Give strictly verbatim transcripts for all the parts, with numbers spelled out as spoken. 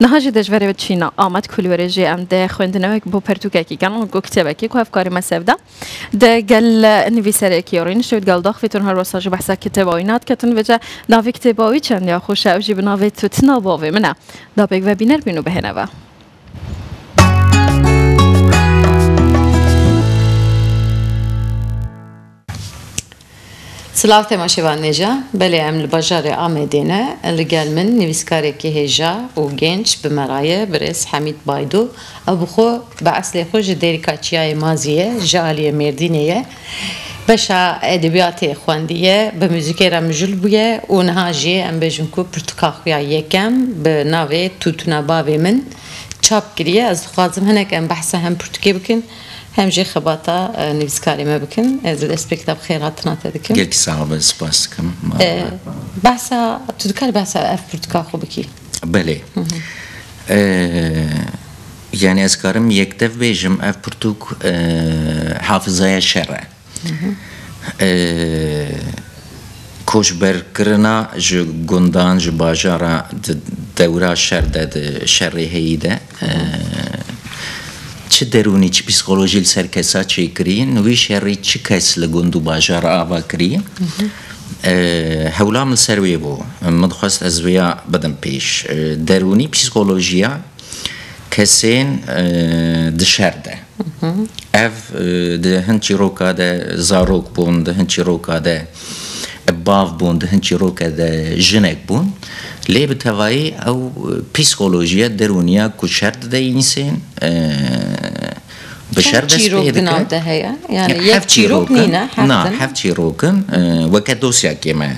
Niha jî dê ji verê çîna Amed ku li werê jî em dê xwendinewek bo pertûkekî ken, ku kitêbekî ku hevkarî me sewda. Dê gel nivîserekî rînişt û gel daxivîtin her wesa jî behsa kitêba wî nadiketin. Vêce navê kitêba wî çend ya xweş e, ew jî bi navê Tutina Bavê Min e. Da pêk ve bîner bîn û bihêne ve. Silav temaşevan nêja, belê em li bajarê Amedê ne, li gel min nivîskarekî hêja û genç bi me re ye, birêz Hemîd Baydo. Ew bi xwe, bi eslê xwe ji Dêrika Çiyayê Mazî ye, ji aliyê Mêrdînê ye. Beşa edebiyatê xwendiye, bi muzîkê re mijûl bûye û niha jî em bêjin ku pirtûka xwe ya yekem bi navê Tûtûna Bavê Min çap kiriye. Ez dixwazim hinek em behsa hem pirtûkê bikin, hem jî xebata, e, nivîskarê me bikin. Ez li destpêkê de bi xêr hatina te dikim. Gelkî sax be, spas dikim. E, behsa, tu dikarî behsa ev pirtûka xwe bikî? Belê. E, yani ez karim yekdev bêjim, ev pirtûk, e, hafizaya şer e. E, koçberkirina ji gundan, ji bajara di dewra şer de, di şerê heyî de, e, çi derûnî, çi psîkolojî li ser kesa çêkirî, wî şerî çi kes li gund û bajar ava kirî, e, hewla min li ser wê bû. Min dixwest ez vêya bidim pêş. E, derûnî psîkolojiya kesên, e, di şer de. Ev, e, di hin çîroka de zarok bûn, di hin çîroka de bav bûn, di hin çîroka de jinek bûn. Lê bi tevayî ew, e, psîkolojiya derûniya ku şer dide însên, e, bi şer dest pê dike. Çend çîrok di nav de heye? Yani yek çîrok nîne, heft in? Na, heft çîrok in. E, weke dosyakê me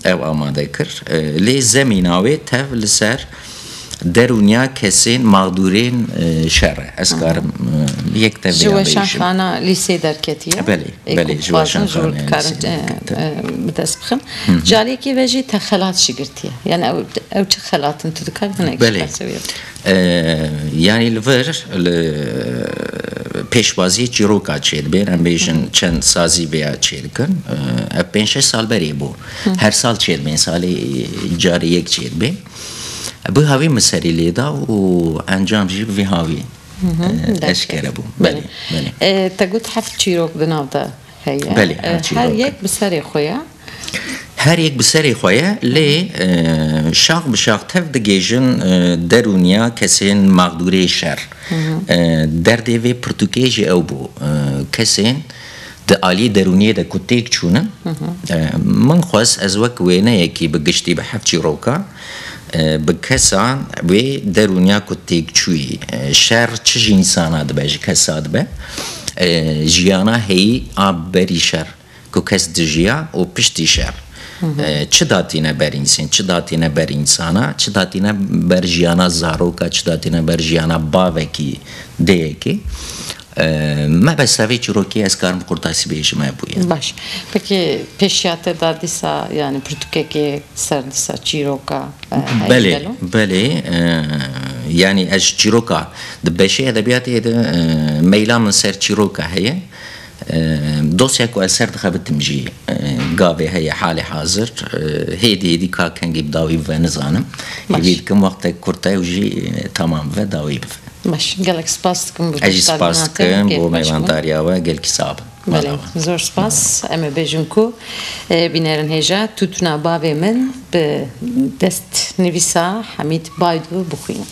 ew amade kir. E, lê zemîna wê tev li ser derûniya kesên mağdûrên, e, şer e. Ez karim, e, yek te vêya bêjim. Ji weşanxana lîsê derketiye. Belê, belê, ji weşanxana lîsê derketiye. E, bi dest bixin. Ji aliyekî ve jî te xelat jî girtiye. Yani ew, ew çi xelat in, tu dikarî hinek ji qersê wê? E, yani li vir, li pêşbaziyê çîroka çêdibên, em bêjin çend sazî vêya çêdikin. E, ev pênc şeş sal berê bû. Her sal çêdibên, salê carê yek çêdibên. Bi hawî min serî lê da û encam jî bi vî hawî, e, eşkere bû. Belê, belê. E, te got heft çîrok di nav de heye. Belê, e, heft çîrok. Her yek bi serê xwe ye. Her yek bi serê xwe ye, lê, e, şax bi şax tev digêjin, e, derûniya kesên mağdûrê şer. E, derdê vê pirtûkê jî ew bû. E, kesên di alî derûniyê de ku têk çûne, e, min xwest ez wek wêneyekî bi giştî bi heft çîroka, e, bi kesan wê derûniya ku têk çûyî, e, şer çi ji însana dibe, ji kesa dibe, e, jiyana heyî a berî şer, ku kes dijiya û piştî şer, e, çi datîne ber însên, çi datîne ber însana, çi datîne ber jiyana zaroka, çi datîne ber jiyana bavekî, dêyekê. E, mebesta vê çîrokê ez karim bi qurtasî bêjim, ev bûye. Baş. Peki pêşiya te da dîsa, yani pirtûkekê ser dîsa çîroka, e, heye gelo? Belê, belê. E, yani ez çîroka di beşê edebiyatê de, e, meyla min ser çîroka heye. E, dosya ku ez ser dixebitim jî, e, gavê heye halê hazir. E, hêdî hêdî ka kengî bi dawî bive nizanim. Baş. Hêvî dikim wextek kurt e û jî, e, temam bive, dawî bive. Baş, gelek spas dikim bo beşdarbûna te. Ez jî spas dikim bo mêvandariya we, gelkî sax bin. Belê, zor spas. Em ê bêjin ku, e, bînerên hêja Tûtûna Bavê Min bi destnivîsa Hemîd Baydo bixwînin.